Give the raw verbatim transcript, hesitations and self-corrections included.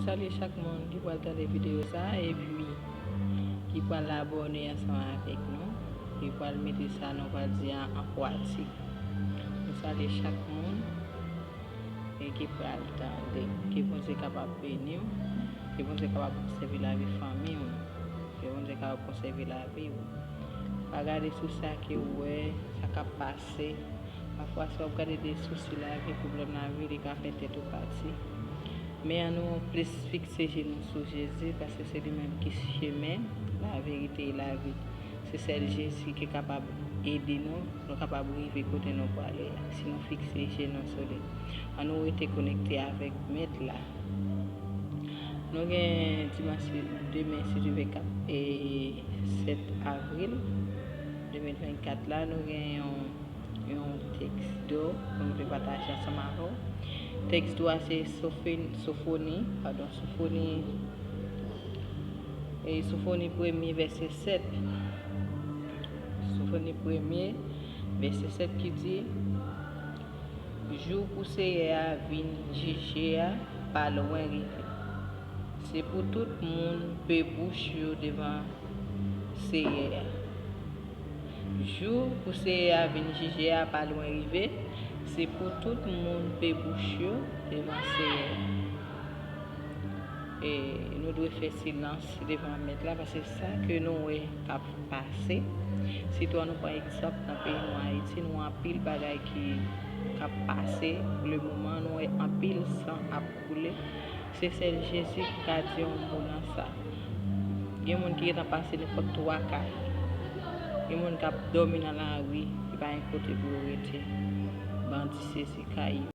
Salye chak moun ki pral tande videyo sa a epi ki pral abòne ansanm avèk nou, ki pral mete sa nou pral di a an pwatik. Nou salye chak moun e ki pral tande. Ke Bondye kapab beni w, ke Bondye kapab konsève lavi fanmi w, ke Bondye kapab konsève lavi w. Pa gade sou sa ke w wè, sa k ap pase. Pafwa, si w ap gade de sousi lavi, pwoblèm lavi, li ka fè tèt ou pati. Men annou plis fikse je nou sou Jezi, paske se li menm ki chemen, laverite e lavi. Se sèl Jezi ki kapab ede nou, nou kapab rive kote nou prale a, si nou fikse je nou sou li. Annou rete konekte avèk Mèt la. Nou gen dimanch demen, si Dye vle, kat e sèt avril de mil vennkat la, nou gen yon, yon tèks do pou nou vle pataje ansanm avè w. Tèks do a se Sofoni, Sofoni, padon, Sofoni, e Sofoni premye, vèsè sèt. Sofoni premye, vèsè sèt ki di, jou pou Seyè a vin jije a pa lwen rive. Se pou tout moun pe bouch yo devan Seyè a. Jou pou Seyè a vin jije a pa lwen rive, se pou tout moun pe bouch yo devan Seyè a. E nou dwe fè silans devan Mèt la, paske sa ke nou wè k ap pase, sitou an nou pran egzanp nan peyi nou Ayiti, nou anpil bagay ki k ap pase pou le moman, nou wè anpil san ap koule. Se sèl Jezi ki ka di yon mo nan sa. Gen moun ki gentan pase nenpòt twa kay. Gen moun k ap dòmi nan lari, ki pa gen kote pou yo rete. Bandi sezi kay yo.